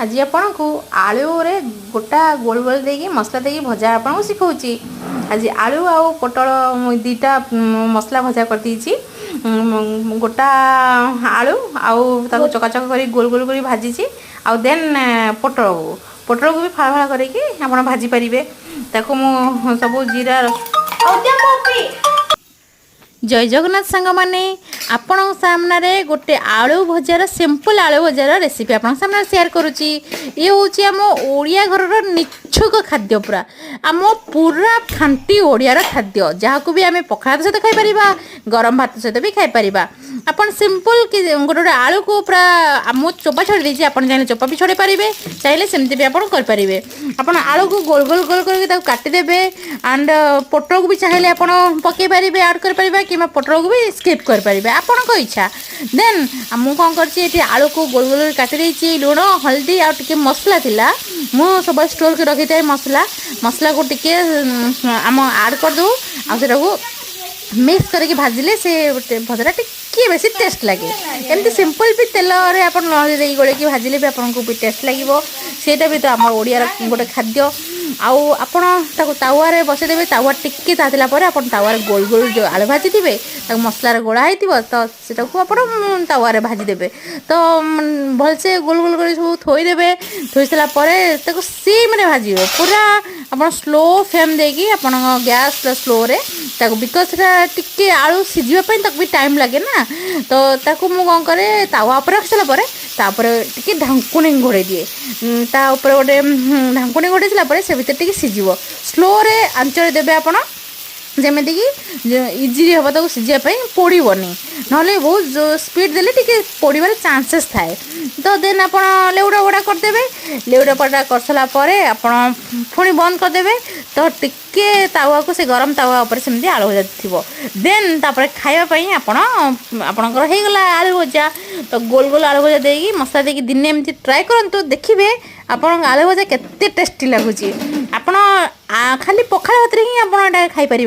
ଆଜି ଆପଣଙ୍କୁ ଆଳୁରେ ଗୋଟା ଗୋଲ ଗୋଲ ଦେଇକି ମସଲା ଦେଇକି ଭଜା ଆପଣଙ୍କୁ ଶିଖଉଛି। ଆଜି ଆଳୁ ଆଉ ପୋଟଳ ମୁଁ ଦୁଇଟା ମସଲା ଭଜା କରିଦେଇଛି। ଗୋଟା ଆଳୁ ଆଉ ତାକୁ ଚକା ଚକା କରି ଗୋଲ ଗୋଲ କରି ଭାଜିଛି। ଆଉ ଦେନ୍ ପୋଟଳକୁ ପୋଟଳକୁ ବି ଫାଳ ଫାଳ କରିକି ଆପଣ ଭାଜି ପାରିବେ। ତାକୁ ମୁଁ ସବୁ ଜିରା ଆଉ ଦିଅ କଫି। ଜୟ ଜଗନ୍ନାଥ ସାଙ୍ଗମାନେ, ଆପଣଙ୍କ ସାମ୍ନାରେ ଗୋଟେ ଆଳୁ ଭଜାର, ସିମ୍ପଲ୍ ଆଳୁ ଭଜାର ରେସିପି ଆପଣଙ୍କ ସାମ୍ନାରେ ସେୟାର କରୁଛି। ଇଏ ହେଉଛି ଆମ ଓଡ଼ିଆ ଘରର ନିଛକ ଖାଦ୍ୟ, ପୁରା ଆମ ପୁରା ଖାଣ୍ଟି ଓଡ଼ିଆର ଖାଦ୍ୟ, ଯାହାକୁ ବି ଆମେ ପଖାଳ ଭାତ ସହିତ ଖାଇପାରିବା, ଗରମ ଭାତ ସହିତ ବି ଖାଇପାରିବା। ଆପଣ ସିମ୍ପଲ୍ କି ଗୋଟେ ଗୋଟେ ଆଳୁକୁ ପୁରା, ମୁଁ ଚୋପା ଛଡ଼େଇ ଦେଇଛି, ଆପଣ ଚାହିଁଲେ ଚୋପା ବି ଛଡ଼େଇ ପାରିବେ, ଚାହିଁଲେ ସେମିତି ବି ଆପଣ କରିପାରିବେ। ଆପଣ ଆଳୁକୁ ଗୋଲ ଗୋଲ ଗୋଲ କରିକି ତାକୁ କାଟିଦେବେ। ଆଣ୍ଡ ପୋଟଳକୁ ବି ଚାହିଁଲେ ଆପଣ ପକାଇ ପାରିବେ, ଆଡ଼୍ କରିପାରିବେ କିମ୍ବା ପୋଟଳକୁ ବି ସ୍କିପ୍ କରିପାରିବେ, ଆପଣଙ୍କ ଇଚ୍ଛା। ଦେନ୍ ମୁଁ କ'ଣ କରିଛି, ଏଠି ଆଳୁକୁ ଗୋଲ ଗୋଲ କରି କାଟି ଦେଇଛି। ଲୁଣ, ହଳଦୀ ଆଉ ଟିକେ ମସଲା ଥିଲା, ମୁଁ ସବୁବେଳେ ଷ୍ଟୋର୍ କରି ରଖିଥାଏ ମସଲା। ମସଲାକୁ ଟିକେ ଆମ ଆଡ଼୍ କରିଦେବୁ ଆଉ ସେଟାକୁ ମିକ୍ସ କରିକି ଭାଜିଲେ ସେ ଭଜାଟା ଟିକେ ବେଶୀ ଟେଷ୍ଟ ଲାଗେ। ଏମିତି ସିମ୍ପଲ୍ ବି ତେଲରେ ଆପଣ ହଳଦୀ ଦେଇକି ଗୋଳେଇକି ଭାଜିଲେ ବି ଆପଣଙ୍କୁ ବି ଟେଷ୍ଟ ଲାଗିବ। ସେଇଟା ବି ତ ଆମ ଓଡ଼ିଆର ଗୋଟେ ଖାଦ୍ୟ। ଆଉ ଆପଣ ତାକୁ ତାୱାରେ ବସେଇଦେବେ। ତାୱା ଟିକେ ତାତିଲା ପରେ ଆପଣ ତାୱାରେ ଗୋଲ ଗୋଲ ଯେଉଁ ଆଳୁ ଭାଜିଥିବେ, ତାକୁ ମସଲାରେ ଗୋଳା ହେଇଥିବ, ତ ସେଟାକୁ ଆପଣ ତାୱାରେ ଭାଜିଦେବେ। ତ ଭଲସେ ଗୋଲ ଗୋଲ କରି ସବୁ ଥୋଇଦେବେ। ଥୋଇ ସାରିଲା ପରେ ତାକୁ ସିମ୍ରେ ଭାଜିବେ ପୁରା। ଆପଣ ସ୍ଲୋ ଫ୍ଲେମ୍ ଦେଇକି, ଆପଣଙ୍କ ଗ୍ୟାସ୍ ପୁରା ସ୍ଲୋରେ ତାକୁ, because ସେଟା ଟିକେ ଆଳୁ ସିଝିବା ପାଇଁ ତାକୁ ବି ଟାଇମ୍ ଲାଗେ ନା। ତ ତାକୁ ମୁଁ କ'ଣ କରେ, ତାୱା ଉପରେ ରଖି ସାରିଲା ପରେ ତାପରେ ଟିକେ ଢାଙ୍କୁଣୀ ଘୋଡ଼େଇ ଦିଏ। ତା ଉପରେ ଗୋଟେ ଢାଙ୍କୁଣୀ ଘୋଡ଼େଇ ସାରିଲା ପରେ ସେ ଭିତରେ ଟିକେ ସିଝିବ। ସ୍ଲୋରେ ଆଞ୍ଚରେ ଦେବେ ଆପଣ, ଯେମିତିକି ଇଜିଲି ହେବ ତାକୁ ସିଝିବା ପାଇଁ, ପୋଡ଼ିବନି। ନହେଲେ ବହୁତ ସ୍ପିଡ଼ ଦେଲେ ଟିକେ ପୋଡ଼ିବାର ଚାନ୍ସେସ୍ ଥାଏ। ତ ଦେନ୍ ଆପଣ ଲେଉଟା ବଡ଼ା କରିଦେବେ। ଲେଉଟା ବଡ଼ା କରିସାରିଲା ପରେ ଆପଣ ପୁଣି ବନ୍ଦ କରିଦେବେ। ତ ଟିକେ ତାୱାକୁ ସେ ଗରମ ତାୱା ଉପରେ ସେମିତି ଆଳୁ ଭଜା ଥିବ। ଦେନ୍ ତାପରେ ଖାଇବା ପାଇଁ ଆପଣ ଆପଣଙ୍କର ହେଇଗଲା ଆଳୁ ଭଜା। ତ ଗୋଲ ଗୋଲ ଆଳୁ ଭଜା ଦେଇକି, ମସଲା ଦେଇକି ଦିନେ ଏମିତି ଟ୍ରାଏ କରନ୍ତୁ, ଦେଖିବେ ଆପଣଙ୍କ ଆଳୁ ଭଜା କେତେ ଟେଷ୍ଟି ଲାଗୁଛି। ଆପଣ ଖାଲି ପଖାଳ ଭାତରେ ହିଁ ଆପଣ ଏଇଟା ଖାଇପାରିବେ।